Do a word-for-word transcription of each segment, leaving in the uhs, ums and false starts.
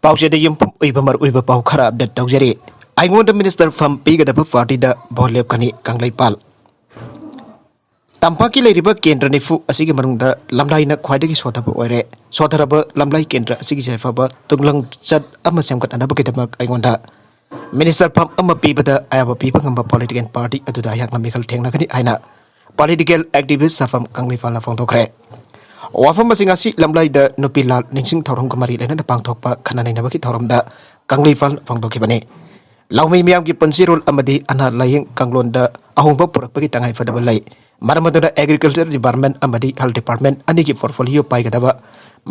ꯄꯥꯎꯆꯦꯗ ꯌꯨꯝꯐꯝ ꯑꯣꯏꯕ ꯃꯔꯨꯑꯣꯏꯕ ꯄꯥꯎ ꯈꯔ ꯑꯞꯗꯦꯠ ꯇꯧꯖꯔꯤ꯫ ꯑꯩꯉꯣꯟꯗ ꯃꯤꯅꯤꯁꯇꯔ ꯐꯝ ꯄꯤꯒꯗꯕ ꯄꯥꯔꯇꯤꯗ ꯚꯣꯠ ꯂꯦꯞꯀꯅꯤ ꯀꯪꯂꯩꯄꯥꯜ꯫ ꯇꯝꯄꯥꯛꯀꯤ ꯂꯩꯔꯤꯕ ꯀꯦꯟꯗ꯭ꯔ ꯅꯤꯐꯨ ꯑꯁꯤꯒꯤ ꯃꯅꯨꯡꯗ ꯂꯝꯂꯥꯏꯅ ꯈ꯭ꯋꯥꯏꯗꯒꯤ ꯁꯣꯊꯕ ꯑꯣꯏꯔꯦ꯫ ꯁꯣꯊꯔꯕ ꯂꯝꯂꯥꯏ ꯀꯦꯟꯗ꯭ꯔ ꯑꯁꯤꯒꯤ ꯌꯥꯏꯐꯕ ꯇꯨꯡꯂꯝꯆꯠ ꯑꯃ ꯁꯦꯝꯒꯠꯅꯅꯕꯒꯤꯗꯃꯛ ꯑꯩꯉꯣꯟꯗ ꯃꯤꯅꯤꯁꯇꯔ ꯐꯝ ꯑꯃ ꯄꯤꯕꯗ ꯑꯌꯥꯕ ꯄꯤꯕ ꯉꯝꯕ ꯄꯣꯂꯤꯇꯤꯀꯦꯜ ꯄꯥꯔꯇꯤ ꯑꯗꯨꯗ ꯑꯩꯍꯥꯛꯅ ꯃꯤꯈꯜ ꯊꯦꯡꯅꯒꯅꯤ ꯍꯥꯏꯅ ꯄꯣꯂꯤꯇꯤꯀꯦꯜ ꯑꯦꯛꯇꯤꯚꯤꯁ ꯁꯥꯐꯝ ꯀꯪꯂꯩꯄꯥꯜꯅ ꯐꯣꯡꯗꯣꯛꯈ꯭ꯔꯦ꯫ ꯋꯥꯐꯝ ꯑꯁꯤ ꯉꯁꯤ ꯂꯝꯂꯥꯏꯗ ꯅꯨꯄꯤ ꯂꯥꯜ ꯅꯤꯡꯁꯤꯡ ꯊꯧꯔꯝꯒ ꯃꯔꯤ ꯂꯩꯅꯅ ꯄꯥꯡꯊꯣꯛꯄ ꯈꯟꯅ ꯅꯩꯅꯕꯒꯤ ꯊꯧꯔꯝꯗ ꯀꯪꯂꯩꯄꯥꯜ ꯐꯣꯡꯗꯣꯛꯈꯤꯕꯅꯤ꯫ ꯂꯧꯃꯤ ꯃꯤꯌꯥꯝꯒꯤ ꯄꯨꯟꯁꯤꯔꯣꯜ ꯑꯃꯗꯤ ꯑꯅꯥ ꯂꯥꯏꯌꯦꯡ ꯀꯥꯡꯂꯣꯟꯗ ꯑꯍꯣꯡꯕ ꯄꯨꯔꯛꯄꯒꯤ ꯇꯉꯥꯏꯐꯗꯕ ꯂꯩ꯫ ꯃꯔꯝ ꯑꯗꯨꯅ Agriculture Department ꯑꯃꯗꯤ Health Department ꯑꯅꯤꯒꯤ portfolio ꯄꯥꯏꯒꯗꯕ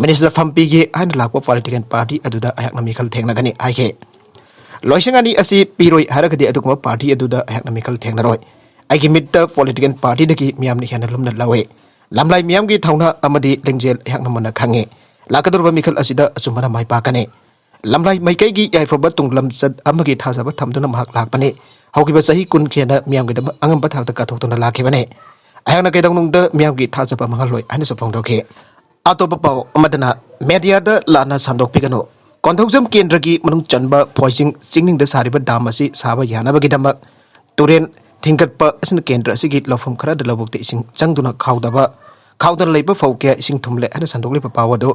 ꯃꯤꯅꯤꯁꯇꯔ ꯐꯝ ꯄꯤꯒꯦ ꯍꯥꯏꯅ ꯂꯥꯛꯄ ꯄꯣꯂꯤꯇꯤꯀꯦꯜ ꯄꯥꯔꯇꯤ ꯑꯗꯨꯗ ꯑꯩꯍꯥꯛꯅ ꯃꯤꯈꯜ ꯊꯦꯡꯅꯒꯅꯤ ꯍꯥꯏꯈꯤ꯫ ꯂꯣꯏꯁꯪ ꯑꯅꯤ ꯑꯁꯤ ꯄꯤꯔꯣꯏ ꯍꯥꯏꯔꯒꯗꯤ ꯑꯗꯨꯒꯨꯝꯕ ꯄꯥꯔꯇꯤ ꯑꯗꯨꯗ ꯑꯩꯍꯥꯛꯅ ꯃꯤꯈꯜ ꯊꯦꯡꯅꯔꯣꯏ꯫ ꯑꯩꯒꯤ ꯃꯤꯠꯇ ꯄꯣꯂꯤꯇꯤꯀꯦꯜ ꯄꯥꯔꯇꯤꯗꯒꯤ ꯃꯤꯌꯥꯝꯅ ꯍꯦꯟꯅ ꯂꯨꯝꯅ ꯂꯧꯏ꯫ ꯂꯝꯂꯥꯏ ꯃꯤꯌꯥꯝꯒꯤ ꯊꯧꯅꯥ ꯑꯃꯗꯤ ꯂꯤꯡꯖꯦꯜ ꯑꯩꯍꯥꯛꯅ ꯃꯨꯟꯅ ꯈꯪꯏ꯫ ꯂꯥꯛꯀꯗꯧꯔꯤꯕ ꯃꯤꯈꯜ ꯑꯁꯤꯗ ꯑꯆꯨꯝꯕꯅ ꯃꯥꯏ ꯄꯥꯛꯀꯅꯤ꯫ ꯂꯝꯂꯥꯏ ꯃꯥꯏꯀꯩꯒꯤ ꯌꯥꯏꯐꯕ ꯇꯨꯡꯂꯝꯆꯠ ꯑꯃꯒꯤ ꯊꯥꯖꯕ ꯊꯝꯗꯨꯅ ꯃꯍꯥꯛ ꯂꯥꯛꯄꯅꯤ꯫ ꯍꯧꯈꯤꯕ ꯆꯍꯤ ꯀꯨꯟ ꯍꯦꯟꯅ ꯃꯤꯌꯥꯝꯒꯤꯗꯃꯛ ꯑꯉꯝꯕ ꯊꯥꯛꯇ ꯀꯠꯊꯣꯛꯇꯨꯅ ꯂꯥꯛꯈꯤꯕꯅꯤ꯫ ꯑꯩꯍꯥꯛꯅ ꯀꯩꯗꯧꯅꯨꯡꯗ ꯃꯤꯌꯥꯝꯒꯤ ꯊꯥꯖꯕ ꯃꯥꯡꯍꯜꯂꯣꯏ ꯍꯥꯏꯅꯁꯨ ꯐꯣꯡꯗꯣꯛꯈꯤ꯫ ꯑꯇꯣꯞꯄ ꯄꯥꯎ ꯑꯃꯗꯅ, ꯃꯦꯗꯤꯌꯥꯗ ꯂꯥꯟꯅ ꯁꯟꯗꯣꯛꯄꯤꯒꯅꯨ꯫ ꯀꯣꯟꯊꯧꯖꯝ ꯀꯦꯟꯗ꯭ꯔꯒꯤ ꯃꯅꯨꯡ ꯆꯟꯕ ꯐꯣꯏꯖꯤꯡ ꯆꯤꯡꯅꯤꯡꯗ ꯁꯥꯔꯤꯕ ꯗꯥꯝ ꯑꯁꯤ ꯁꯥꯕ ꯌꯥꯅꯕꯒꯤꯗꯃꯛ ꯇꯨꯔꯦꯟ ꯊꯤꯡꯒꯠꯄ ꯑꯁꯤꯅ ꯀꯦꯟꯗ꯭ꯔ ꯑꯁꯤꯒꯤ ꯂꯧꯐꯝ ꯈꯔꯗ ꯂꯧꯕꯨꯛꯇ ꯏꯁꯤꯡ ꯆꯪꯗꯨꯅ ꯈꯥꯎꯗꯕ, ꯈꯥꯎꯗꯅ ꯂꯩꯕ ꯐꯧ ꯀꯌꯥ ꯏꯁꯤꯡ ꯊꯨꯝꯂꯦ ꯍꯥꯏꯅ ꯁꯟꯗꯣꯛꯂꯤꯕ ꯄꯥꯎ ꯑꯗꯨ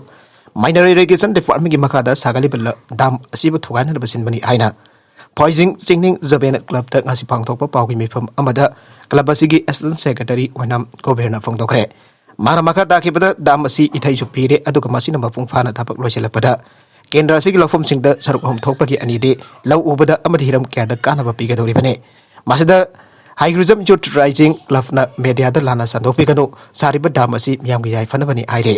Mineral Irrigation Departmentꯀꯤ ꯃꯈꯥꯗ ꯁꯥꯒꯠꯂꯤꯕ ꯂ-, ꯗꯥꯝ ꯑꯁꯤꯕꯨ ꯊꯨꯒꯥꯏꯅꯅꯕ ꯁꯤꯟꯕꯅꯤ ꯍꯥꯏꯅ ꯐꯣꯏꯖꯤꯡ ꯆꯤꯡꯅꯤꯡ ꯖꯣꯕꯦꯟ ꯀ꯭ꯂꯕꯇ ꯉꯁꯤ ꯄꯥꯡꯊꯣꯛꯄ ꯄꯥꯎꯒꯤ ꯃꯤꯐꯝ ꯑꯃꯗ ꯀ꯭ꯂꯕ ꯑꯁꯤꯒꯤ ꯑꯦꯁꯤꯁꯇꯦꯟ ꯁꯦꯀ꯭ꯔꯦꯇꯔꯤ ꯑꯣꯏꯅꯥꯝ ꯀꯣꯕꯦꯔꯅ ꯐꯣꯡꯗꯣꯛꯈ꯭ꯔꯦ꯫ ꯃꯥꯅ ꯃꯈꯥ ꯇꯥꯈꯤꯕꯗ, ꯗꯥꯝ ꯑꯁꯤ ꯏꯊꯩꯁꯨ ꯄꯤꯔꯦ, ꯑꯗꯨꯒ ꯃꯁꯤꯅ ꯃꯄꯨꯡ ꯐꯥꯅ ꯊꯕꯛ ꯂꯣꯏꯁꯤꯜꯂꯛꯄꯗ ꯀꯦꯟꯗ꯭ꯔ ꯑꯁꯤꯒꯤ ꯂꯧꯐꯝꯁꯤꯡꯗ ꯁꯔꯨꯛ ꯑꯍꯨꯝ ꯊꯣꯛꯄꯒꯤ ꯑꯅꯤꯗꯤ ꯂꯧ ꯎꯕꯗ ꯑꯃꯗꯤ ꯍꯤꯔꯝ ꯀꯌꯥꯗ ꯀꯥꯟꯅꯕ ꯄꯤꯒꯗꯧꯔꯤꯕꯅꯤ꯫ ꯃꯁꯤꯗ High Tourism Youth Rising Clubꯅ ꯃꯦꯗꯤꯌꯥꯗ ꯂꯥꯟꯅ ꯁꯟꯗꯣꯛꯄꯤꯒꯅꯨ, ꯁꯥꯔꯤꯕ ꯗꯥꯝ ꯑꯁꯤ ꯃꯤꯌꯥꯝꯒꯤ ꯌꯥꯏꯐꯅꯕꯅꯤ ꯍꯥꯏꯔꯤ꯫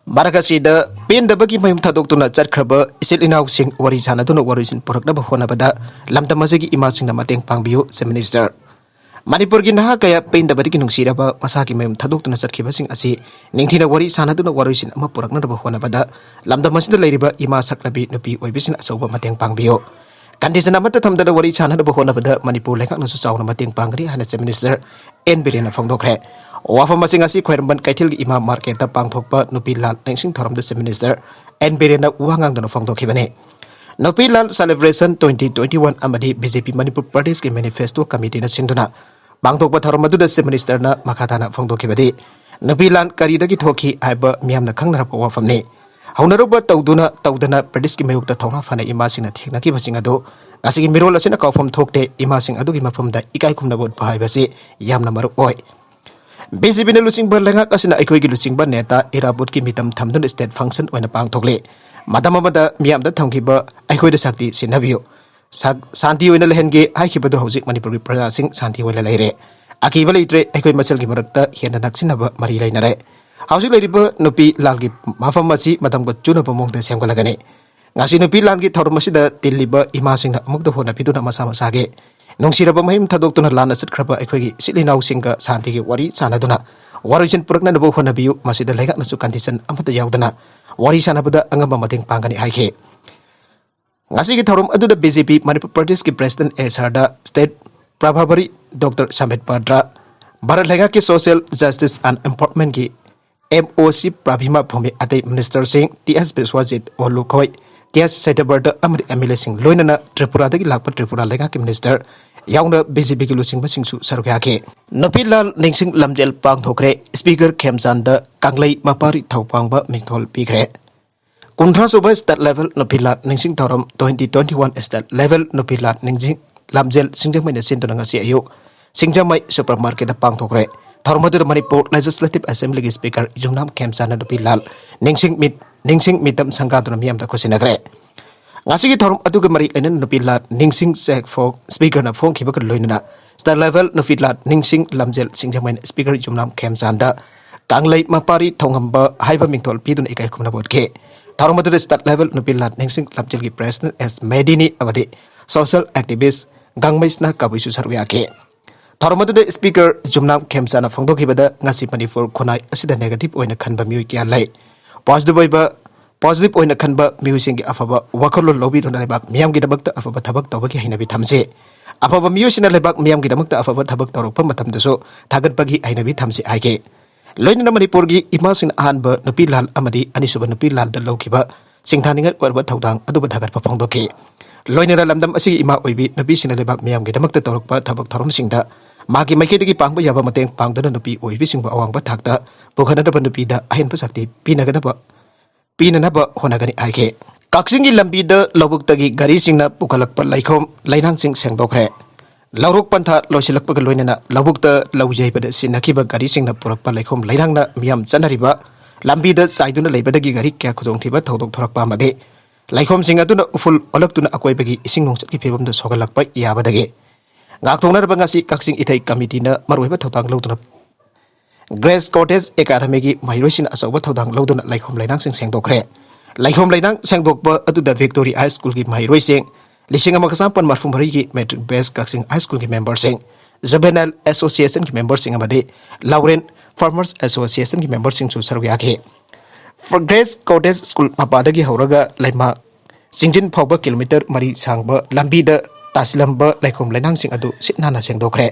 ꯃꯔꯛ ꯑꯁꯤꯗ ꯄꯦꯟꯗꯕꯒꯤ ꯃꯌꯨꯝ ꯊꯥꯗꯣꯛꯇꯨꯅ ꯆꯠꯈ꯭ꯔꯕ ꯏꯆꯤꯜ ꯏꯅꯥꯎꯁꯤꯡ ꯋꯥꯔꯤ ꯁꯥꯟꯅꯗꯨꯅ ꯋꯥꯔꯣꯏꯁꯤꯟ ꯄꯨꯔꯛꯅꯕ ꯍꯣꯠꯅꯕꯗ ꯂꯝꯗꯝ ꯑꯁꯤꯒꯤ ꯏꯃꯥꯁꯤꯡꯅ ꯃꯇꯦꯡ ꯄꯥꯡꯕꯤꯌꯨ, Chief Minister꯫ ꯃꯅꯤꯄꯨꯔꯒꯤ ꯅꯍꯥ ꯀꯌꯥ ꯄꯦꯟꯗꯕꯗꯒꯤ ꯅꯨꯡꯁꯤꯔꯕ ꯃꯁꯥꯒꯤ ꯃꯌꯨꯝ ꯊꯥꯗꯣꯛꯇꯨꯅ ꯆꯠꯈꯤꯕꯁꯤꯡ ꯑꯁꯤ ꯅꯤꯡꯊꯤꯅ ꯋꯥꯔꯤ ꯁꯥꯟꯅꯗꯨꯅ ꯋꯥꯔꯣꯏꯁꯤꯟ ꯑꯃ ꯄꯨꯔꯛꯅꯅꯕ ꯍꯣꯠꯅꯕꯗ ꯂꯝꯗꯝ ꯑꯁꯤꯗ ꯂꯩꯔꯤꯕ ꯏꯃꯥ ꯁꯛꯅꯕꯤ ꯅꯨꯄꯤ ꯑꯣꯏꯕꯤꯁꯤꯡꯅ ꯑꯆꯧꯕ ꯃꯇꯦꯡ ꯄꯥꯡꯕꯤꯌꯨ꯫ Condition ꯑꯃꯠꯇ ꯊꯝꯗꯅ ꯋꯥꯔꯤ ꯁꯥꯟꯅꯅꯕ ꯍꯣꯠꯅꯕꯗ ꯃꯅꯤꯄꯨꯔ ꯂꯩꯉꯥꯛꯅꯁꯨ ꯆꯥꯎꯅ ꯃꯇꯦꯡ ꯄꯥꯡꯒꯅꯤ ꯍꯥꯏꯅ Chief Minister ꯑꯦꯟ ꯕꯤꯔꯦꯟꯅ ꯐꯣꯡꯗꯣꯛꯈ꯭ꯔꯦ꯫ ꯋꯥꯐꯝ ꯑꯁꯤ ꯉꯁꯤ ꯈ꯭ꯋꯥꯏꯔꯝꯕꯟ ꯀꯩꯊꯦꯜꯒꯤ ꯏꯃꯥ ꯃꯥꯔꯀꯦꯠꯇ ꯄꯥꯡꯊꯣꯛꯄ ꯅꯨꯄꯤ ꯂꯥꯜ ꯅꯤꯡꯁꯤꯡ ꯊꯧꯔꯝꯗ Chief Minister ꯑꯦꯟ ꯕꯤꯔꯦꯟꯅ ꯋꯥ ꯉꯥꯡꯗꯨꯅ ꯐꯣꯡꯗꯣꯛꯈꯤꯕꯅꯤ꯫ ꯅꯨꯄꯤ ꯂꯥꯜ celebration twenty twenty-one ꯑꯃꯗꯤ BJP ꯃꯅꯤꯄꯨꯔ ꯄ꯭ꯔꯗꯦꯁꯀꯤ manifesto committeeꯅ ꯁꯤꯟꯗꯨꯅ ꯄꯥꯡꯊꯣꯛꯄ ꯊꯧꯔꯝ ꯑꯗꯨꯗ Chief Ministerꯅ ꯃꯈꯥ ꯇꯥꯅ ꯐꯣꯡꯗꯣꯛꯈꯤꯕꯗꯤ, ꯅꯨꯄꯤ ꯂꯥꯟ ꯀꯔꯤꯗꯒꯤ ꯊꯣꯛꯈꯤ ꯍꯥꯏꯕ ꯃꯤꯌꯥꯝꯅ ꯈꯪꯅꯔꯕ ꯋꯥꯐꯝꯅꯤ꯫ ꯍꯧꯅꯔꯨꯕ ꯇꯧꯗꯨꯅ ꯇꯧꯗꯅ ꯄ꯭ꯔꯗꯦꯁꯀꯤ ꯃꯥꯌꯣꯛꯇ ꯊꯧꯅꯥ ꯐꯅ ꯏꯃꯥꯁꯤꯡꯅ ꯊꯦꯡꯅꯈꯤꯕꯁꯤꯡ ꯑꯗꯨ ꯉꯁꯤꯒꯤ ꯃꯤꯔꯣꯜ ꯑꯁꯤꯅ ꯀꯥꯎꯐꯝ ꯊꯣꯛꯇꯦ꯫ ꯏꯃꯥꯁꯤꯡ ꯑꯗꯨꯒꯤ ꯃꯐꯝꯗ ꯏꯀꯥꯏ ꯈꯨꯝꯅꯕ ꯎꯠꯄ ꯍꯥꯏꯕꯁꯤ ꯌꯥꯝꯅ ꯃꯔꯨ ꯑꯣꯏ꯫ BJPꯅ ꯂꯨꯆꯤꯡꯕ ꯂꯩꯉꯥꯛ ꯑꯁꯤꯅ ꯑꯩꯈꯣꯏꯒꯤ ꯂꯨꯆꯤꯡꯕ ꯅꯦꯇꯥ ꯏꯔꯥꯕꯣꯠꯀꯤ ꯃꯤꯇꯝ ꯊꯝꯗꯨꯅ state function ꯑꯣꯏꯅ ꯄꯥꯡꯊꯣꯛꯂꯤ꯫ ꯃꯇꯝ ꯑꯃꯗ ꯃꯤꯌꯥꯝꯗ ꯊꯝꯈꯤꯕ "ꯑꯩꯈꯣꯏꯗ ꯁꯛꯇꯤ ꯁꯤꯟꯅꯕꯤꯌꯨ, ꯁꯛ-, ꯁꯥꯟꯇꯤ ꯑꯣꯏꯅ ꯂꯩꯍꯟꯒꯦ" ꯍꯥꯏꯈꯤꯕꯗꯨ ꯍꯧꯖꯤꯛ ꯃꯅꯤꯄꯨꯔꯒꯤ ꯄ꯭ꯔꯖꯥꯁꯤꯡ ꯁꯥꯟꯇꯤ ꯑꯣꯏꯅ ꯂꯩꯔꯦ꯫ ꯑꯀꯤꯕ ꯂꯩꯇ꯭ꯔꯦ꯫ ꯑꯩꯈꯣꯏ ꯃꯁꯦꯜꯒꯤ ꯃꯔꯛꯇ ꯍꯦꯟꯅ ꯅꯛꯁꯤꯟꯅꯕ ꯃꯔꯤ ꯂꯩꯅꯔꯦ꯫ ꯍꯧꯖꯤꯛ ꯂꯩꯔꯤꯕ ꯅꯨꯄꯤ ꯂꯥꯜꯒꯤ ꯃꯐꯝ ꯑꯁꯤ ꯃꯇꯝꯒ ꯆꯨꯅꯕ ꯃꯑꯣꯡꯗ ꯁꯦꯝꯒꯠꯂꯒꯅꯤ꯫ ꯉꯁꯤ ꯅꯨꯄꯤ ꯂꯥꯟꯒꯤ ꯊꯧꯔꯝ ꯑꯁꯤꯗ ꯇꯤꯜꯂꯤꯕ ꯏꯃꯥꯁꯤꯡꯅ ꯑꯃꯨꯛꯇ ꯍꯣꯠꯅꯕꯤꯗꯨꯅ ꯃꯁꯥ ꯃꯁꯥꯒꯤ ꯅꯨꯡꯁꯤꯔꯕ ꯃꯌꯨꯝ ꯊꯥꯗꯣꯛꯇꯨꯅ ꯂꯥꯟꯅ ꯆꯠꯈ꯭ꯔꯕ ꯑꯩꯈꯣꯏꯒꯤ ꯏꯆꯤꯜ ꯏꯅꯥꯎꯁꯤꯡꯒ ꯁꯥꯟꯇꯤꯒꯤ ꯋꯥꯔꯤ ꯁꯥꯟꯅꯗꯨꯅ ꯋꯥꯔꯣꯏꯁꯤꯟ ꯄꯨꯔꯛꯅꯅꯕ ꯍꯣꯠꯅꯕꯤꯌꯨ꯫ ꯃꯁꯤꯗ ꯂꯩꯉꯥꯛꯅꯁꯨ condition ꯑꯃꯠꯇ ꯌꯥꯎꯗꯅ ꯋꯥꯔꯤ ꯁꯥꯟꯅꯕꯗ ꯑꯉꯝꯕ ꯃꯇꯦꯡ ꯄꯥꯡꯒꯅꯤ ꯍꯥꯏꯈꯤ꯫ ꯉꯁꯤꯒꯤ ꯊꯧꯔꯝ ꯑꯗꯨꯗ BJP ꯃꯅꯤꯄꯨꯔ ꯄ꯭ꯔꯗꯦꯁꯀꯤ president ꯑꯦꯁ ꯑꯥꯔꯗ state ꯄ꯭ꯔꯚꯥꯕꯔꯤ ꯗꯣꯛꯇꯔ ꯁꯝꯕꯤꯠ ꯄꯥꯇ꯭ꯔ, ꯚꯥꯔꯠ ꯂꯩꯉꯥꯛꯀꯤ social justice and empowermentꯀꯤ MOC ꯄ꯭ꯔꯚꯤꯃꯥ ꯚꯧꯃꯤꯛ, ꯑꯇꯩ ministerꯁꯤꯡ ꯇꯤ ꯑꯦꯁ ꯕꯤꯁ꯭ꯋꯖꯤꯠ, ꯑꯣꯂꯨ ꯈꯣꯏ, ꯇꯤ ꯑꯦꯁ ꯁꯇ꯭ꯌꯕ꯭ꯔꯇ ꯑꯃꯗꯤ MLAꯁꯤꯡ ꯂꯣꯏꯅꯅ ꯇ꯭ꯔꯤꯄꯨꯔꯥꯗꯒꯤ ꯂꯥꯛꯄ ꯇ꯭ꯔꯤꯄꯨꯔꯥ ꯂꯩꯉꯥꯛꯀꯤ minister ꯌꯥꯎꯅ BJPꯒꯤ ꯂꯨꯆꯤꯡꯕꯁꯤꯡꯁꯨ ꯁꯔꯨꯛ ꯌꯥꯈꯤ꯫ ꯅꯨꯄꯤ ꯂꯥꯜ ꯅꯤꯡꯁꯤꯡ ꯂꯝꯖꯦꯜ ꯄꯥꯡꯊꯣꯛꯈ꯭ꯔꯦ꯫ Speaker ꯈꯦꯝꯆꯥꯟꯗ ꯀꯪꯂꯩ ꯃꯄꯥꯔꯤ ꯊꯧꯄꯥꯡꯕ ꯃꯤꯡꯊꯣꯜ ꯄꯤꯈ꯭ꯔꯦ꯫ ꯀꯨꯟꯊ꯭ꯔꯥ ꯁꯨꯕ state level ꯅꯨꯄꯤ ꯂꯥꯜ ꯅꯤꯡꯁꯤꯡ ꯊꯧꯔꯝ twenty twenty-one state level ꯅꯨꯄꯤ ꯂꯥꯜ ꯅꯤꯡꯁꯤꯡ ꯂꯝꯖꯦꯜ ꯁꯤꯡꯖꯃꯩꯅ ꯁꯤꯟꯗꯨꯅ ꯉꯁꯤ ꯑꯌꯨꯛ ꯁꯤꯡꯖꯃꯩ super marketꯇ ꯄꯥꯡꯊꯣꯛꯈ꯭ꯔꯦ꯫ ꯊꯧꯔꯝ ꯑꯗꯨꯗ ꯃꯅꯤꯄꯨꯔ Legislative Assemblyꯒꯤ speaker ꯌꯨꯝꯅꯥꯝ ꯈꯦꯝꯆꯥꯟꯅ ꯅꯨꯄꯤ ꯂꯥꯜ ꯅꯤꯡꯁꯤꯡ ꯃꯤꯠ-, ꯅꯤꯡꯁꯤꯡ ꯃꯤꯇꯝ ꯁꯪꯒꯥꯗꯨꯅ ꯃꯤꯌꯥꯝꯗ ꯈꯨꯠꯁꯤꯟꯅꯈ꯭ꯔꯦ꯫ ꯉꯁꯤꯒꯤ ꯊꯧꯔꯝ ꯑꯗꯨꯒ ꯃꯔꯤ ꯂꯩꯅꯅ ꯅꯨꯄꯤ ꯂꯥꯜ ꯅꯤꯡꯁꯤꯡ cheque ꯐꯣꯡ-, speakerꯅ ꯐꯣꯡꯈꯤꯕꯒ ꯂꯣꯏꯅꯅ state level ꯅꯨꯄꯤ ꯂꯥꯜ ꯅꯤꯡꯁꯤꯡ ꯂꯝꯖꯦꯜ ꯁꯤꯡꯖꯃꯩꯅ speaker ꯌꯨꯝꯅꯥꯝ ꯈꯦꯝꯆꯥꯟꯗ ꯀꯪꯂꯩ ꯃꯄꯥꯔꯤ ꯊꯧꯉꯝꯕ ꯍꯥꯏꯕ ꯃꯤꯡꯊꯣꯜ ꯄꯤꯗꯨꯅ ꯏꯀꯥꯏ ꯈꯨꯝꯅꯕ ꯎꯠꯈꯤ꯫ ꯊꯧꯔꯝ ꯑꯗꯨꯗ state level ꯅꯨꯄꯤ ꯂꯥꯜ ꯅꯤꯡꯁꯤꯡ ꯂꯝꯖꯦꯜꯒꯤ president ꯑꯦꯁ ꯃꯦꯗꯤꯅꯤ ꯑꯃꯗꯤ social activist ꯒꯥꯡꯃꯩꯁꯅꯥ ꯀꯕꯨꯏꯁꯨ ꯁꯔꯨꯛ ꯌꯥꯈꯤ꯫ ꯊꯧꯔꯝ ꯑꯗꯨꯗ speaker ꯌꯨꯝꯅꯥꯝ ꯈꯦꯝꯆꯥꯟꯅ ꯐꯣꯡꯗꯣꯛꯈꯤꯕꯗ, ꯉꯁꯤ ꯃꯅꯤꯄꯨꯔ ꯈꯨꯟꯅꯥꯏ ꯑꯁꯤꯗ negative ꯑꯣꯏꯅ ꯈꯟꯕ ꯃꯤꯑꯣꯏ ꯀꯌꯥ ꯂꯩ꯫ Positive ꯑꯣꯏꯕ, positive ꯑꯣꯏꯅ ꯈꯟꯕ ꯃꯤꯑꯣꯏꯁꯤꯡꯒꯤ ꯑꯐꯕ ꯋꯥꯈꯜꯂꯣꯟ ꯂꯧꯕꯤꯗꯨꯅ ꯂꯩꯕꯥꯛ ꯃꯤꯌꯥꯝꯒꯤꯗꯃꯛꯇ ꯑꯐꯕ ꯊꯕꯛ ꯇꯧꯕꯒꯤ ꯍꯩꯅꯕꯤ ꯊꯝꯁꯤ꯫ ꯑꯐꯕ ꯃꯤꯑꯣꯏꯁꯤꯡꯅ ꯂꯩꯕꯥꯛ ꯃꯤꯌꯥꯝꯒꯤꯗꯃꯛꯇ ꯑꯐꯕ ꯊꯕꯛ ꯇꯧꯔꯛꯄ ꯃꯇꯝꯗꯁꯨ ꯊꯥꯒꯠꯄꯒꯤ ꯍꯩꯅꯕꯤ ꯊꯝꯁꯤ ꯍꯥꯏꯈꯤ꯫ ꯂꯣꯏꯅꯅ ꯃꯅꯤꯄꯨꯔꯒꯤ ꯏꯃꯥꯁꯤꯡꯅ ꯑꯍꯥꯟꯕ ꯅꯨꯄꯤ ꯂꯥꯜ ꯑꯃꯗꯤ ꯑꯅꯤꯁꯨꯕ ꯅꯨꯄꯤ ꯂꯥꯜꯗ ꯂꯧꯈꯤꯕ ꯁꯤꯡꯊꯥꯅꯤꯡꯉꯥꯏ ꯑꯣꯏꯔꯕ ꯊꯧꯗꯥꯡ ꯑꯗꯨꯕꯨ ꯊꯥꯒꯠꯄ ꯐꯣꯡꯗꯣꯛꯈꯤ꯫ ꯂꯣꯏꯅꯅ ꯂꯝꯗꯝ ꯑꯁꯤꯒꯤ ꯏꯃꯥ ꯑꯣꯏꯕꯤ ꯅꯨꯄꯤꯁꯤꯡꯅ ꯂꯩꯕꯥꯛ ꯃꯤꯌꯥꯝꯒꯤꯗꯃꯛꯇ ꯇꯧꯔꯛꯄ ꯊꯕꯛ ꯊꯧꯔꯝꯁꯤꯡꯗ ꯃꯥꯒꯤ ꯃꯥꯏꯀꯩꯗꯒꯤ ꯄꯥꯡꯕ ꯌꯥꯕ ꯃꯇꯦꯡ ꯄꯥꯡꯗꯨꯅ ꯅꯨꯄꯤ ꯑꯣꯏꯕꯤꯁꯤꯡꯕꯨ ꯑꯋꯥꯡꯕ ꯊꯥꯛꯇ ꯄꯨꯈꯠꯅꯅꯕ ꯅꯨꯄꯤꯗ ꯑꯍꯦꯟꯕ ꯁꯛꯇꯤ ꯄꯤꯅꯒꯗꯕ, ꯄꯤꯅꯅꯕ ꯍꯣꯠꯅꯒꯅꯤ ꯍꯥꯏꯈꯤ꯫ ꯀꯛꯆꯤꯡꯒꯤ ꯂꯝꯕꯤꯗ ꯂꯧꯕꯨꯛꯇꯒꯤ ꯒꯥꯔꯤꯁꯤꯡꯅ ꯄꯨꯈꯠꯂꯛꯄ ꯂꯩꯈꯣꯝ ꯂꯩꯅꯥꯡꯁꯤꯡ ꯁꯦꯡꯗꯣꯛꯈ꯭ꯔꯦ꯫ ꯂꯧꯔꯣꯛ ꯄꯟꯊꯥ ꯂꯣꯏꯁꯤꯜꯂꯛꯄꯒ ꯂꯣꯏꯅꯅ ꯂꯧꯕꯨꯛꯇ ꯂꯧ ꯌꯩꯕꯗ ꯁꯤꯖꯤꯟꯅꯈꯤꯕ ꯒꯥꯔꯤꯁꯤꯡꯅ ꯄꯨꯔꯛꯄ ꯂꯩꯈꯣꯝ ꯂꯩꯅꯥꯡꯅ ꯃꯤꯌꯥꯝ ꯆꯠꯅꯔꯤꯕ ꯂꯝꯕꯤꯗ ꯆꯥꯏꯗꯨꯅ ꯂꯩꯕꯗꯒꯤ ꯒꯥꯔꯤ ꯀꯌꯥ ꯈꯨꯗꯣꯡꯊꯤꯕ ꯊꯧꯗꯣꯛ ꯊꯣꯔꯛꯄ ꯑꯃꯗꯤ ꯂꯩꯈꯣꯝꯁꯤꯡ ꯑꯗꯨꯅ ꯎꯐꯨꯜ ꯑꯣꯜꯂꯛꯇꯨꯅ ꯑꯀꯣꯏꯕꯒꯤ ꯏꯁꯤꯡ ꯅꯨꯡꯁꯤꯠꯀꯤ ꯐꯤꯕꯝꯗ ꯁꯣꯛꯍꯜꯂꯛꯄ ꯌꯥꯕꯗꯒꯤ ꯉꯥꯛꯊꯣꯛꯅꯅꯕ ꯉꯁꯤ ꯀꯛꯆꯤꯡ ꯏꯊꯩ ꯀꯃꯤꯇꯤꯅ ꯃꯔꯨꯑꯣꯏꯕ ꯊꯧꯗꯥꯡ ꯂꯧꯗꯨꯅ ꯒ꯭ꯔꯦꯁ ꯀꯣꯇꯦꯖ ꯑꯦꯀꯥꯗꯃꯤꯒꯤ ꯃꯍꯩꯔꯣꯏꯁꯤꯡꯅ ꯑꯆꯧꯕ ꯊꯧꯗꯥꯡ ꯂꯧꯗꯨꯅ ꯂꯩꯈꯣꯝ ꯂꯩꯅꯥꯡꯁꯤꯡ ꯁꯦꯡꯗꯣꯛꯈ꯭ꯔꯦ꯫ ꯂꯩꯈꯣꯝ ꯂꯩꯅꯥꯡ ꯁꯦꯡꯗꯣꯛꯄ ꯑꯗꯨꯗ ꯚꯤꯛꯇꯣꯔꯤ ꯍꯥꯏ ꯁ꯭ꯀꯨꯜꯒꯤ ꯃꯍꯩꯔꯣꯏꯁꯤꯡ ꯂꯤꯁꯤꯡ ꯑꯃꯒ ꯆꯥꯃꯥꯄꯟ ꯃꯔꯐꯨ ꯃꯔꯤꯒꯤ ꯃꯦꯇ꯭ꯔꯤꯛ ꯕꯦꯁ ꯀꯛꯆꯤꯡ ꯍꯥꯏ ꯁ꯭ꯀꯨꯜꯒꯤ ꯃꯦꯝꯕꯔꯁꯤꯡ, ꯖꯨꯕꯦꯅꯥꯏꯜ ꯑꯦꯁꯣꯁꯤꯌꯦꯁꯟꯒꯤ ꯃꯦꯝꯕꯔꯁꯤꯡ ꯑꯃꯗꯤ ꯂꯥꯎꯔꯦꯟ ꯐꯥꯔꯃꯔꯁ ꯑꯦꯁꯣꯁꯤꯌꯦꯁꯟꯒꯤ ꯃꯦꯝꯕꯔꯁꯤꯡꯁꯨ ꯁꯔꯨꯛ ꯌꯥꯈꯤ꯫ ꯒ꯭ꯔꯦꯁ ꯀꯣꯇꯦꯖ ꯁ꯭ꯀꯨꯜ ꯃꯄꯥꯗꯒꯤ ꯍꯧꯔꯒ ꯂꯩꯃꯥ ꯆꯤꯡꯖꯤꯟ ꯐꯥꯎꯕ ꯀꯤꯂꯣꯃꯤꯇꯔ ꯃꯔꯤ ꯁꯥꯡꯕ ꯂꯝꯕꯤꯗ ꯇꯥꯁꯤꯜꯂꯝꯕ ꯂꯩꯈꯣꯝ ꯂꯩꯅꯥꯡꯁꯤꯡ ꯑꯗꯨ ꯁꯤꯠ ꯅꯥꯟꯅ ꯁꯦꯡꯗꯣꯛꯈ꯭ꯔꯦ꯫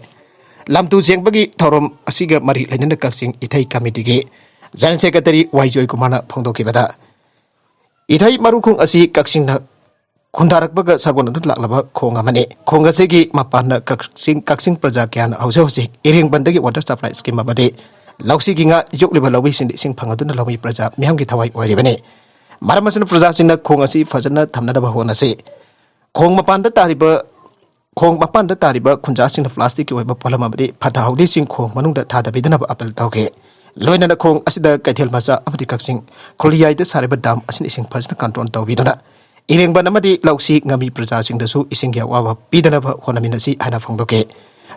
ꯂꯝ ꯇꯨ ꯁꯦꯡꯕꯒꯤ ꯊꯧꯔꯝ ꯑꯁꯤꯒ ꯃꯔꯤ ꯂꯩꯅꯅ ꯀꯛꯆꯤꯡ ꯏꯊꯩ ꯀꯃꯤꯇꯤꯒꯤ ꯖꯦꯅꯔꯦꯜ ꯁꯦꯀ꯭ꯔꯦꯇꯔꯤ ꯋꯥꯏ ꯖꯣꯏꯀꯨꯃꯥꯔꯅ ꯐꯣꯡꯗꯣꯛꯈꯤꯕꯗ, ꯏꯊꯩ ꯃꯔꯨꯈꯣꯡ ꯑꯁꯤ ꯀꯛꯆꯤꯡꯅ ꯈꯨꯟꯗꯥꯔꯛꯄꯒ ꯁꯥꯒꯣꯟꯅꯗꯨꯅ ꯂꯥꯛꯂꯕ ꯈꯣꯡ ꯑꯃꯅꯤ꯫ ꯈꯣꯡ ꯑꯁꯤꯒꯤ ꯃꯄꯥꯟꯅ ꯀꯛꯆꯤꯡ, ꯀꯛꯆꯤꯡ ꯄ꯭ꯔꯖꯥ ꯀꯌꯥꯅ ꯍꯧꯖꯤꯛ ꯍꯧꯖꯤꯛ ꯏꯔꯦꯡꯕꯟꯗꯒꯤ ꯋꯥꯇꯔ ꯁꯄ꯭ꯂꯥꯏ ꯁ꯭ꯀꯤꯝ ꯑꯃꯗꯤ ꯂꯧꯁꯤꯒꯤ ꯉꯥ ꯌꯣꯛꯂꯤꯕ ꯂꯧꯃꯤꯁꯤꯡꯗ ꯏꯁꯤꯡ ꯐꯪꯍꯟꯗꯨꯅ ꯂꯧꯃꯤ ꯄ꯭ꯔꯖꯥ ꯃꯤꯌꯥꯝꯒꯤ ꯊꯋꯥꯏ ꯑꯣꯏꯔꯤꯕꯅꯤ꯫ ꯃꯔꯝ ꯑꯁꯤꯅ ꯄ꯭ꯔꯖꯥꯁꯤꯡꯅ ꯈꯣꯡ ꯑꯁꯤ ꯐꯖꯅ ꯊꯝꯅꯅꯕ ꯍꯣꯠꯅꯁꯤ꯫ ꯈꯣꯡ ꯃꯄꯥꯟꯗ ꯇꯥꯔꯤꯕ, ꯈꯣꯡ ꯃꯄꯥꯟꯗ ꯇꯥꯔꯤꯕ ꯈꯨꯟꯖꯥꯁꯤꯡꯅ ꯄ꯭ꯂꯥꯁꯇꯤꯛꯀꯤ ꯑꯣꯏꯕ ꯄꯣꯠꯂꯝ ꯑꯃꯗꯤ ꯐꯠꯇ ꯍꯥꯎꯗꯤꯁꯤꯡ ꯈꯣꯡ ꯃꯅꯨꯡꯗ ꯊꯥꯗꯕꯤꯗꯅꯕ ꯑꯄꯤꯜ ꯇꯧꯈꯤ꯫ ꯂꯣꯏꯅꯅ ꯈꯣꯡ ꯑꯁꯤꯗ ꯀꯩꯊꯦꯜ ꯃꯆꯥ ꯑꯃꯗꯤ ꯀꯛꯆꯤꯡ ꯈꯨꯜꯌꯥꯏꯗ ꯁꯥꯔꯤꯕ ꯗꯥꯝ ꯑꯁꯤꯅ ꯏꯁꯤꯡ ꯐꯖꯅ ꯀꯟꯇ꯭ꯔꯣꯜ ꯇꯧꯕꯤꯗꯨꯅ ꯏꯔꯦꯡꯕꯟ ꯑꯃꯗꯤ ꯂꯧꯁꯤ ꯉꯝꯃꯤ ꯄ꯭ꯔꯖꯥꯁꯤꯡꯗꯁꯨ ꯏꯁꯤꯡꯒꯤ ꯑꯋꯥꯕ ꯄꯤꯗꯅꯕ ꯍꯣꯠꯅꯃꯤꯟꯅꯁꯤ ꯍꯥꯏꯅ ꯐꯣꯡꯗꯣꯛꯈꯤ꯫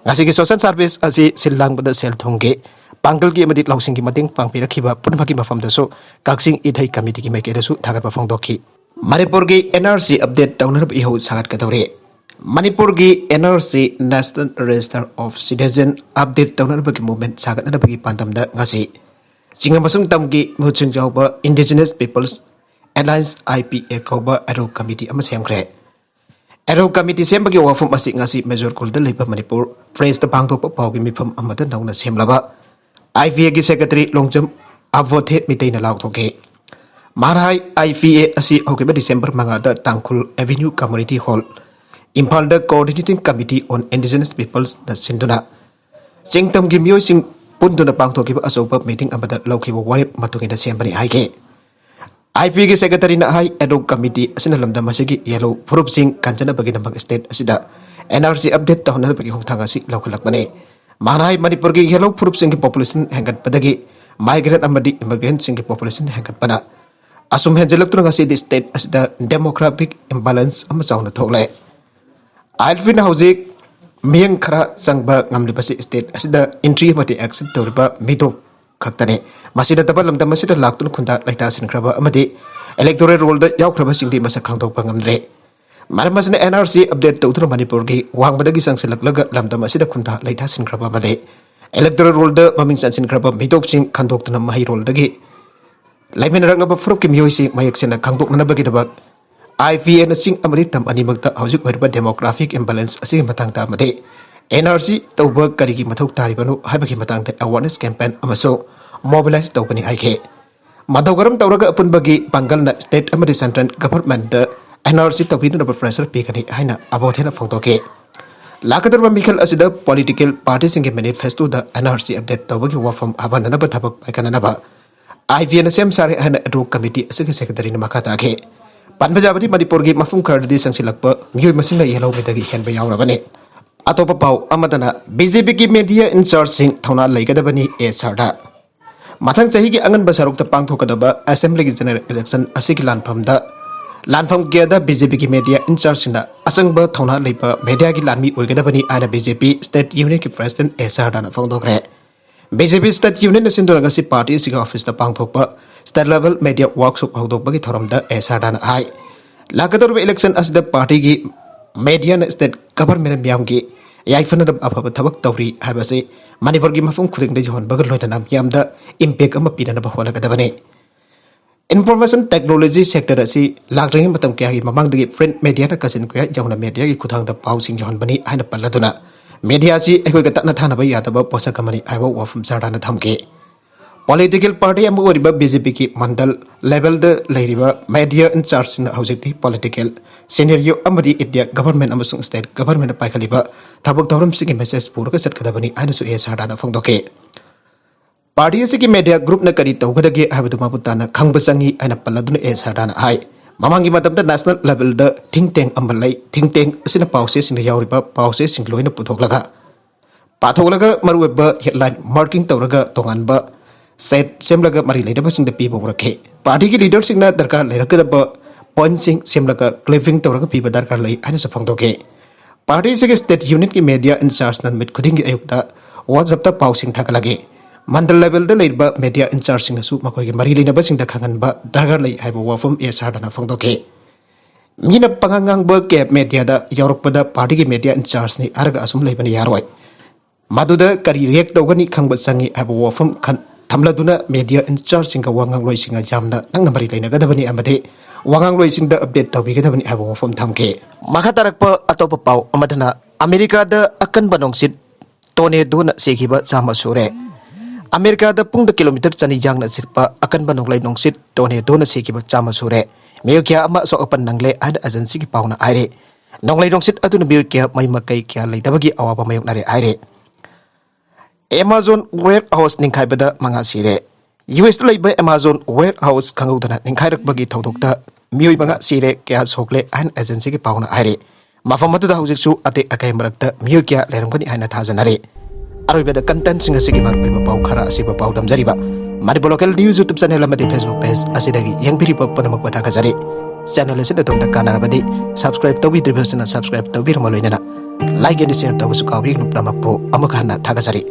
ꯉꯁꯤꯒꯤ ꯁꯣꯁꯦꯜ ꯁꯥꯔꯚꯤꯁ ꯑꯁꯤ ꯁꯤꯜ ꯂꯥꯡꯕꯗ ꯁꯦꯜ ꯊꯨꯝꯒꯤ, ꯄꯥꯡꯒꯜꯒꯤ ꯑꯃꯗꯤ ꯂꯧꯁꯤꯡꯒꯤ ꯃꯇꯦꯡ ꯄꯥꯡꯕꯤꯔꯛꯈꯤꯕ ꯄꯨꯝꯅꯃꯛꯀꯤ ꯃꯐꯝꯗꯁꯨ ꯀꯛꯆꯤꯡ ꯏꯊꯩ ꯀꯃꯤꯇꯤꯒꯤ ꯃꯥꯏꯀꯩꯗꯁꯨ ꯊꯥꯒꯠꯄ ꯐꯣꯡꯗꯣꯛꯈꯤ꯫ ꯃꯅꯤꯄꯨꯔꯒꯤ ꯑꯦꯟ ꯑꯥꯔ ꯁꯤ ꯑꯞꯗꯦꯠ ꯇꯧꯅꯅꯕ ꯏꯍꯧ ꯁꯥꯒꯠꯀꯗꯧꯔꯤ꯫ ꯃꯅꯤꯄꯨꯔꯒꯤ N R C, National Register of Citizen, update ꯇꯧꯅꯅꯕꯒꯤ ꯃꯨꯚꯃꯦꯟꯠ ꯁꯥꯒꯠꯅꯅꯕꯒꯤ ꯄꯥꯟꯗꯝꯗ ꯉꯁꯤ ꯆꯤꯡ ꯑꯃꯁꯨꯡ ꯇꯝꯒꯤ ꯃꯤꯍꯨꯠꯁꯤꯡ ꯌꯥꯎꯕ Indigenous Peoples Alliance, I P ꯑꯦ, ꯀꯧꯕ ꯑꯦꯗꯍꯣꯛ ꯀꯃꯤꯇꯤ ꯑꯃ ꯁꯦꯝꯈ꯭ꯔꯦ꯫ ꯑꯦꯗꯍꯣꯛ ꯀꯃꯤꯇꯤ ꯁꯦꯝꯕꯒꯤ ꯋꯥꯐꯝ ꯑꯁꯤ ꯉꯁꯤ ꯃꯦꯖꯣꯔ ꯈꯨꯜꯗ ꯂꯩꯕ ꯃꯅꯤꯄꯨꯔ ꯄ꯭ꯔꯦꯁꯇ ꯄꯥꯡꯊꯣꯛꯄ ꯄꯥꯎꯒꯤ ꯃꯤꯐꯝ ꯑꯃꯗ ꯅꯧꯅ ꯁꯦꯝꯂꯕ IPAꯒꯤ secretary ꯂꯣꯡꯖꯝ ꯑꯕꯣꯊꯦ ꯃꯤꯇꯩꯅ ꯂꯥꯎꯊꯣꯛꯈꯤ꯫ ꯃꯍꯥꯛꯅ ꯍꯥꯏ, IPA ꯑꯁꯤ ꯍꯧꯈꯤꯕ December ꯃꯉꯥꯗ ꯇꯥꯡꯈꯨꯜ Avenue Community Hall, ꯏꯝꯐꯥꯜꯗ Coordinating Committee on Indigenous Peoplesꯅ ꯁꯤꯟꯗꯨꯅ ꯆꯤꯡꯇꯝꯒꯤ ꯃꯤꯑꯣꯏꯁꯤꯡ ꯄꯨꯟꯗꯨꯅ ꯄꯥꯡꯊꯣꯛꯈꯤꯕ ꯑꯆꯧꯕ meeting ꯑꯃꯗ ꯂꯧꯈꯤꯕ ꯋꯥꯔꯦꯞ ꯃꯇꯨꯡ ꯏꯟꯅ ꯁꯦꯝꯕꯅꯤ ꯍꯥꯏꯈꯤ꯫ IPAꯒꯤ secretaryꯅ ꯍꯥꯏ, ad hoc committee ꯑꯁꯤꯅ ꯂꯝꯗꯝ ꯑꯁꯤꯒꯤ ꯌꯦꯜꯍꯧ ꯐꯨꯔꯨꯞꯁꯤꯡ ꯀꯟꯖꯅꯕꯒꯤꯗꯃꯛ state ꯑꯁꯤꯗ NRC update ꯇꯧꯍꯟꯅꯕꯒꯤ ꯈꯣꯡꯊꯥꯡ ꯑꯁꯤ ꯂꯧꯈꯠꯂꯛꯄꯅꯤ꯫ ꯃꯍꯥꯛꯅ ꯍꯥꯏ, ꯃꯅꯤꯄꯨꯔꯒꯤ ꯌꯦꯜꯍꯧ ꯐꯨꯔꯨꯞꯁꯤꯡꯒꯤ population ꯍꯦꯟꯒꯠꯄꯗꯒꯤ migrant ꯑꯃꯗꯤ immigrantꯁꯤꯡꯒꯤ populationꯁꯤꯡ ꯍꯦꯟꯒꯠꯄꯅ ꯑꯁꯨꯝ ꯍꯦꯟꯖꯜꯂꯛꯇꯨꯅ ꯉꯁꯤꯗꯤ state ꯑꯁꯤꯗ demographic imbalance ꯑꯃ ꯆꯥꯎꯅ ꯊꯣꯛꯂꯦ꯫ IPAꯅ ꯍꯧꯖꯤꯛ ꯃꯤꯌꯦꯡ ꯈꯔ ꯆꯪꯕ ꯉꯝꯂꯤꯕꯁꯤ state ꯑꯁꯤꯗ entry ꯑꯃꯗꯤ exit ꯇꯧꯔꯤꯕ ꯃꯤꯇꯣꯞ ꯈꯛꯇꯅꯤ꯫ ꯃꯁꯤ ꯅꯠꯇꯕ ꯂꯝꯗꯝ ꯑꯁꯤꯗ ꯂꯥꯛꯇꯨꯅ ꯈꯨꯟꯗꯥ ꯂꯩꯇꯥꯁꯤꯟꯈ꯭ꯔꯕ ꯑꯃꯗꯤ electoral rollꯗ ꯌꯥꯎꯈ꯭ꯔꯕꯁꯤꯡꯗꯤ ꯃꯁꯛ ꯈꯪꯗꯣꯛꯄ ꯉꯝꯗ꯭ꯔꯦ꯫ ꯃꯔꯝ ꯑꯁꯤꯅ NRC update ꯇꯧꯗꯨꯅ ꯃꯅꯤꯄꯨꯔꯒꯤ ꯋꯥꯡꯃꯗꯒꯤ ꯆꯪꯁꯤꯜꯂꯛꯂꯒ ꯂꯝꯗꯝ ꯑꯁꯤꯗ ꯈꯨꯟꯗꯥ ꯂꯩꯇꯥꯁꯤꯟꯈ꯭ꯔꯕ ꯑꯃꯗꯤ electoral rollꯗ ꯃꯃꯤꯡ ꯆꯟꯁꯤꯟꯈ꯭ꯔꯕ ꯃꯤꯇꯣꯞꯁꯤꯡ ꯈꯟꯗꯣꯛꯇꯨꯅ ꯃꯍꯩꯔꯣꯜꯗꯒꯤ ꯂꯩꯃꯤꯟꯅꯔꯛꯂꯕ ꯐꯨꯔꯨꯞꯀꯤ ꯃꯤꯑꯣꯏꯁꯤꯡ ꯃꯌꯦꯛ ꯁꯦꯡꯅ ꯈꯪꯗꯣꯛꯅꯅꯕꯒꯤꯗꯃꯛ IPAꯅ ꯆꯤꯡ ꯑꯃꯗꯤ ꯇꯝ ꯑꯅꯤꯃꯛꯇ ꯍꯧꯖꯤꯛ ꯑꯣꯏꯔꯤꯕ demographic imbalance ꯑꯁꯤꯒꯤ ꯃꯇꯥꯡꯗ ꯑꯃꯗꯤ NRC ꯇꯧꯕ ꯀꯔꯤꯒꯤ ꯃꯊꯧ ꯇꯥꯔꯤꯕꯅꯣ ꯍꯥꯏꯕꯒꯤ ꯃꯇꯥꯡꯗ awareness campaign ꯑꯃꯁꯨ mobilize ꯇꯧꯒꯅꯤ ꯍꯥꯏꯈꯤ꯫ ꯃꯇꯧ ꯀꯔꯝ ꯇꯧꯔꯒ ꯑꯄꯨꯟꯕꯒꯤ ꯄꯥꯡꯒꯜꯅ state ꯑꯃꯗꯤ central governmentꯗ NRC ꯇꯧꯕꯤꯅꯅꯕ pressure ꯄꯤꯒꯅꯤ ꯍꯥꯏꯅ ꯑꯕꯣꯊꯦꯅ ꯐꯣꯡꯗꯣꯛꯈꯤ꯫ ꯂꯥꯛꯀꯗꯧꯔꯤꯕ ꯃꯤꯈꯜ ꯑꯁꯤꯗ political partyꯁꯤꯡꯒꯤ manifestoꯗ NRC update ꯇꯧꯕꯒꯤ ꯋꯥꯐꯝ ꯍꯥꯞꯍꯟꯅꯅꯕ ꯊꯕꯛ ꯄꯥꯏꯈꯠꯅꯅꯕ IPAꯅ ꯁꯦꯝ ꯁꯥꯔꯦ ꯍꯥꯏꯅ ad hoc committee ꯑꯁꯤꯒꯤ secretaryꯅ ꯃꯈꯥ ꯇꯥꯈꯤ꯫ ꯄꯟꯕ ꯌꯥꯕꯗꯤ ꯃꯅꯤꯄꯨꯔꯒꯤ ꯃꯐꯝ ꯈꯔꯗꯗꯤ ꯆꯪꯁꯤꯜꯂꯛꯄ ꯃꯤꯑꯣꯏ ꯃꯁꯤꯡꯅ ꯌꯦꯜꯍꯧ ꯃꯤꯗꯒꯤ ꯍꯦꯟꯕ ꯌꯥꯎꯔꯕꯅꯤ꯫ ꯑꯇꯣꯞꯄ ꯄꯥꯎ ꯑꯃꯗꯅ BJPꯒꯤ media in chargeꯁꯤꯡ ꯊꯧꯅꯥ ꯂꯩꯒꯗꯕꯅꯤ ꯑꯦ ꯁꯥꯔꯗ꯫ ꯃꯊꯪ ꯆꯍꯤꯒꯤ ꯑꯉꯟꯕ ꯁꯔꯨꯛꯇ ꯄꯥꯡꯊꯣꯛꯀꯗꯕ Assemblyꯒꯤ general election ꯑꯁꯤꯒꯤ ꯂꯥꯟꯐꯝꯗ ꯂꯥꯟꯐꯝ ꯀꯌꯥꯗ BJPꯒꯤ media in chargeꯁꯤꯡꯅ ꯑꯆꯪꯕ ꯊꯧꯅꯥ ꯂꯩꯕ mediaꯒꯤ ꯂꯥꯟꯃꯤ ꯑꯣꯏꯒꯗꯕꯅꯤ ꯍꯥꯏꯅ BJP state unitꯀꯤ president ꯑꯦ ꯁꯥꯔꯗꯥꯅ ꯐꯣꯡꯗꯣꯛꯈ꯭ꯔꯦ꯫ BJP state unitꯅ ꯁꯤꯟꯗꯨꯅ ꯉꯁꯤ party ꯑꯁꯤꯒꯤ officeꯇ ꯄꯥꯡꯊꯣꯛꯄ state level media workshop ꯍꯧꯗꯣꯛꯄꯒꯤ ꯊꯧꯔꯝꯗ ꯑꯦ ꯁꯥꯔꯗꯥꯅ ꯍꯥꯏ, ꯂꯥꯛꯀꯗꯧꯔꯤꯕ election ꯑꯁꯤꯗ partyꯒꯤ mediaꯅ state governmentꯅ ꯃꯤꯌꯥꯝꯒꯤ ꯌꯥꯏꯐꯅꯅꯕ ꯑꯐꯕ ꯊꯕꯛ ꯇꯧꯔꯤ ꯍꯥꯏꯕꯁꯤ ꯃꯅꯤꯄꯨꯔꯒꯤ ꯃꯐꯝ ꯈꯨꯗꯤꯡꯗ ꯌꯧꯍꯟꯕꯒ ꯂꯣꯏꯅꯅ ꯃꯤꯌꯥꯝꯗ impact ꯑꯃ ꯄꯤꯅꯅꯕ ꯍꯣꯠꯅꯒꯗꯕꯅꯤ꯫ Information technology sector ꯑꯁꯤ ꯂꯥꯛꯇ꯭ꯔꯤꯉꯩ ꯃꯇꯝ ꯀꯌꯥꯒꯤ ꯃꯃꯥꯡꯗꯒꯤ print mediaꯅ ꯀꯥꯆꯤꯟ ꯀꯣꯌꯥ ꯌꯧꯅ mediaꯒꯤ ꯈꯨꯠꯊꯥꯡꯗ ꯄꯥꯎꯁꯤꯡ ꯌꯧꯍꯟꯕꯅꯤ ꯍꯥꯏꯅ ꯄꯜꯂꯗꯨꯅ ꯃꯦꯗꯤꯌꯥꯁꯤ ꯑꯩꯈꯣꯏꯒ ꯇꯠꯅ ꯊꯥꯅꯕ ꯌꯥꯗꯕ ꯄꯣꯠꯁꯛ ꯑꯃꯅꯤ ꯍꯥꯏꯕ ꯋꯥꯐꯝ ꯁꯔꯗꯥꯅ ꯊꯝꯈꯤ꯫ ꯄꯣꯂꯤꯇꯤꯀꯦꯜ ꯄꯥꯔꯇꯤ ꯑꯃ ꯑꯣꯏꯔꯤꯕ ꯕꯤ ꯖꯦ ꯄꯤꯒꯤ ꯃꯟꯗꯜ ꯂꯦꯚꯦꯜꯗ ꯂꯩꯔꯤꯕ ꯃꯦꯗꯤꯌꯥ ꯏꯟꯆꯥꯔꯖꯁꯤꯡꯅ ꯍꯧꯖꯤꯛꯇꯤ ꯄꯣꯂꯤꯇꯤꯀꯦꯜ ꯁꯤꯅꯦꯔꯤꯌꯣ ꯑꯃꯗꯤ ꯏꯟꯗꯤꯌꯥ ꯒꯚꯔꯟꯃꯦꯟ ꯑꯃꯁꯨꯡ ꯁ꯭ꯇꯦꯠ ꯒꯚꯔꯟꯃꯦꯟꯅ ꯄꯥꯏꯈꯠꯂꯤꯕ ꯊꯕꯛ ꯊꯧꯔꯝꯁꯤꯡꯒꯤ ꯃꯦꯁꯦꯖ ꯄꯨꯔꯒ ꯆꯠꯀꯗꯕꯅꯤ ꯍꯥꯏꯅꯁꯨ ꯑꯦ ꯁꯔꯗꯥꯅ ꯐꯣꯡꯗꯣꯛꯈꯤ꯫ ꯄꯥꯔꯇꯤ ꯑꯁꯤꯒꯤ ꯃꯦꯗꯤꯌꯥ ꯒ꯭ꯔꯨꯞꯅ ꯀꯔꯤ ꯇꯧꯒꯗꯒꯦ ꯍꯥꯏꯕꯗꯨ ꯃꯃꯨꯠ ꯇꯥꯅ ꯈꯪꯕ ꯆꯪꯏ ꯍꯥꯏꯅ ꯄꯜꯂꯗꯨꯅ ꯑꯦ ꯁꯔꯗꯥꯅ ꯍꯥꯏ꯫ ꯃꯃꯥꯡꯒꯤ ꯃꯇꯝꯗ ꯅꯦꯁꯅꯦꯜ ꯂꯦꯚꯦꯜꯗ ꯊꯤꯡ ꯇꯦꯡ ꯑꯃ ꯂꯩ꯫ ꯊꯤꯡ ꯇꯦꯡ ꯑꯁꯤꯅ ꯄꯥꯎꯆꯦꯁꯤꯡꯗ ꯌꯥꯎꯔꯤꯕ ꯄꯥꯎꯆꯦꯁꯤꯡ ꯂꯣꯏꯅ ꯄꯨꯊꯣꯛꯂꯒ ꯄꯥꯊꯣꯛꯂꯒ ꯃꯔꯨꯑꯣꯏꯕ ꯍꯦꯗꯂꯥꯏꯟ ꯃꯥꯔꯀꯤꯡ ꯇꯧꯔꯒ ꯇꯣꯉꯥꯟꯕ ꯁꯦꯠ ꯁꯦꯝꯂꯒ ꯃꯔꯤ ꯂꯩꯅꯕꯁꯤꯡꯗ ꯄꯤꯕ ꯎꯔꯛꯈꯤ꯫ ꯄꯥꯔꯇꯤꯒꯤ ꯂꯤꯗꯔꯁꯤꯡꯅ ꯗꯔꯀꯥꯔ ꯂꯩꯔꯛꯀꯗꯕ ꯄꯣꯏꯟꯠꯁꯤꯡ ꯁꯦꯝꯂꯒ ꯀ꯭ꯂꯤꯞꯄꯤꯡ ꯇꯧꯔꯒ ꯄꯤꯕ ꯗꯔꯀꯥꯔ ꯂꯩ ꯍꯥꯏꯅꯁꯨ ꯐꯣꯡꯗꯣꯛꯈꯤ꯫ ꯄꯥꯔꯇꯤꯁꯤꯒꯤ ꯁ꯭ꯇꯦꯠ ꯌꯨꯅꯤꯠꯀꯤ ꯃꯦꯗꯤꯌꯥ ꯏꯟꯆꯥꯔꯖꯅ ꯅꯨꯃꯤꯠ ꯈꯨꯗꯤꯡꯒꯤ ꯑꯌꯨꯛꯇ ꯋꯥꯆꯞꯇ ꯄꯥꯎꯁꯤꯡ ꯊꯥꯒꯠꯂꯛꯏ꯫ ꯃꯟꯗꯜ ꯂꯦꯚꯦꯜꯗ ꯂꯩꯔꯤꯕ ꯃꯦꯗꯤꯌꯥ ꯏꯟꯆꯥꯔꯖꯁꯤꯡꯅꯁꯨ ꯃꯈꯣꯏꯒꯤ ꯃꯔꯤ ꯂꯩꯅꯕꯁꯤꯡꯗ ꯈꯪꯍꯟꯕ ꯗꯔꯀꯥꯔ ꯂꯩ ꯍꯥꯏꯕ ꯋꯥꯐꯝ ꯑꯦ ꯁꯔꯗꯥꯅ ꯐꯣꯡꯗꯣꯛꯈꯤ꯫ ꯃꯤꯅ ꯄꯉꯥꯡ ꯉꯥꯡꯕ ꯀꯦꯞ ꯃꯦꯗꯤꯌꯥꯗ ꯌꯥꯎꯔꯛꯄꯗ ꯄꯥꯔꯇꯤꯒꯤ ꯃꯦꯗꯤꯌꯥ ꯏꯟꯆꯥꯔꯖꯅꯤ ꯍꯥꯏꯔꯒ ꯑꯁꯨꯝ ꯂꯩꯕꯅ ꯌꯥꯔꯣꯏ꯫ ꯃꯗꯨꯗ ꯀꯔꯤ ꯔꯤꯌꯦꯛ ꯇꯧꯒꯅꯤ ꯈꯪꯕ ꯆꯪꯏ ꯍꯥꯏꯕ ꯋꯥꯐꯝ ꯈꯟ-, ꯊꯝꯂꯗꯨꯅ ꯃꯦꯗꯤꯌꯥ ꯏꯟꯆꯥꯔꯖꯁꯤꯡꯒ ꯋꯥꯉꯥꯡꯂꯣꯏꯁꯤꯡꯒ ꯌꯥꯝꯅ ꯅꯛꯅ ꯃꯔꯤ ꯂꯩꯅꯒꯗꯕꯅꯤ ꯑꯃꯗꯤ ꯋꯥꯉꯥꯡꯂꯣꯏꯁꯤꯡꯗ ꯑꯞꯗꯦꯠ ꯇꯧꯕꯤꯒꯗꯕꯅꯤ ꯍꯥꯏꯕ ꯋꯥꯐꯝ ꯊꯝꯈꯤ꯫ ꯃꯈꯥ ꯇꯥꯔꯛꯄ ꯑꯇꯣꯞꯄ ꯄꯥꯎ ꯑꯃꯗꯅ ꯑꯃꯦꯔꯤꯀꯥꯗ ꯑꯀꯟꯕ ꯅꯨꯡꯁꯤꯠ ꯇꯣꯔꯅꯦꯗꯣꯅ ꯁꯤꯈꯤꯕ ꯆꯥꯝꯃ ꯁꯨꯔꯦ꯫ ꯑꯃꯦꯔꯤꯀꯥꯗ ꯄꯨꯡꯗ ꯀꯤꯂꯣꯃꯤꯇꯔ ꯆꯅꯤ ꯌꯥꯡꯅ ꯁꯤꯠꯄ ꯑꯀꯟꯕ ꯅꯣꯡꯂꯩ ꯅꯨꯡꯁꯤꯠ ꯇꯣꯔꯅꯦꯗꯣꯅ ꯁꯤꯈꯤꯕ ꯆꯥꯝꯃ ꯁꯨꯔꯦ꯫ ꯃꯤꯑꯣꯏ ꯀꯌꯥ ꯑꯃ ꯑꯁꯣꯛ ꯑꯄꯟ ꯅꯪꯂꯦ ꯍꯥꯏꯅ ꯑꯦꯖꯦꯟꯁꯤꯒꯤ ꯄꯥꯎꯅ ꯍꯥꯏꯔꯤ꯫ ꯅꯣꯡꯂꯩ ꯅꯨꯡꯁꯤꯠ ꯑꯗꯨꯅ ꯃꯤꯑꯣꯏ ꯀꯌꯥ ꯃꯩ ꯃꯀꯩ ꯀꯌꯥ ꯂꯩꯇꯕꯒꯤ ꯑꯋꯥꯕ ꯃꯥꯌꯣꯛꯅꯔꯦ ꯍꯥꯏꯔꯤ꯫ ꯑꯦꯃꯥꯖꯣꯟ ꯋꯦꯌꯔ ꯍꯥꯎꯁ ꯅꯤꯡꯈꯥꯏꯕꯗ ꯃꯉꯥ ꯁꯤꯔꯦ꯫ ꯌꯨ ꯑꯦꯁꯇ ꯂꯩꯕ ꯑꯦꯃꯥꯖꯣꯟ ꯋꯦꯌꯔ ꯍꯥꯎꯁ ꯈꯪꯍꯧꯗꯅ ꯅꯤꯡꯈꯥꯏꯔꯛꯄꯒꯤ ꯊꯧꯗꯣꯛꯇ ꯃꯤꯑꯣꯏ ꯃꯉꯥ ꯁꯤꯔꯦ, ꯀꯌꯥ ꯁꯣꯛꯂꯦ ꯍꯥꯏꯅ ꯑꯦꯖꯦꯟꯁꯤꯒꯤ ꯄꯥꯎꯅ ꯍꯥꯏꯔꯤ꯫ ꯃꯐꯝ ꯑꯗꯨꯗ ꯍꯧꯖꯤꯛꯁꯨ ꯑꯇꯦꯛ ꯑꯀꯥꯏ ꯃꯔꯛꯇ ꯃꯤꯑꯣꯏ ꯀꯌꯥ ꯂꯩꯔꯝꯒꯅꯤ ꯍꯥꯏꯅ ꯊꯥꯖꯅꯔꯤ꯫ ꯑꯔꯣꯏꯕꯗ ꯀꯟꯇꯦꯟꯠꯁꯤꯡ ꯑꯁꯤꯒꯤ ꯃꯔꯨꯑꯣꯏꯕ ꯄꯥꯎ ꯈꯔ ꯑꯁꯤꯕꯨ ꯄꯥꯎꯗꯝꯖꯔꯤꯕ Manipur local news YouTube channel ꯑꯃꯗꯤ ꯐꯦꯁꯕꯨꯛ ꯄꯦꯖ ꯑꯁꯤꯗꯒꯤ ꯌꯦꯡꯕꯤꯔꯤꯕ ꯄꯨꯝꯅꯃꯛꯄꯨ ꯊꯥꯒꯠꯆꯔꯤ꯫ ꯆꯦꯅꯦꯜ ꯑꯁꯤꯗ ꯑꯗꯣꯝꯗ ꯀꯥꯟꯅꯔꯕꯗꯤ ꯁꯕꯁꯀ꯭ꯔꯥꯏꯕ ꯇꯧꯕꯤꯗ꯭ꯔꯤꯕꯁꯤꯅ ꯁꯕꯁꯀ꯭ꯔꯥꯏꯕ ꯇꯧꯕꯤꯔꯝꯃ ꯂꯣꯏꯅꯅ ꯂꯥꯏꯛ ꯑꯦꯟ ꯁꯤꯌꯔ ꯇꯧꯕꯁꯨ ꯀꯥꯎꯕꯤꯒꯅꯨ꯫ ꯄꯨꯝꯅꯃꯛꯄꯨ ꯑꯃꯨꯛ ꯍꯟꯅ ꯊꯥꯒꯠꯆꯔꯤ꯫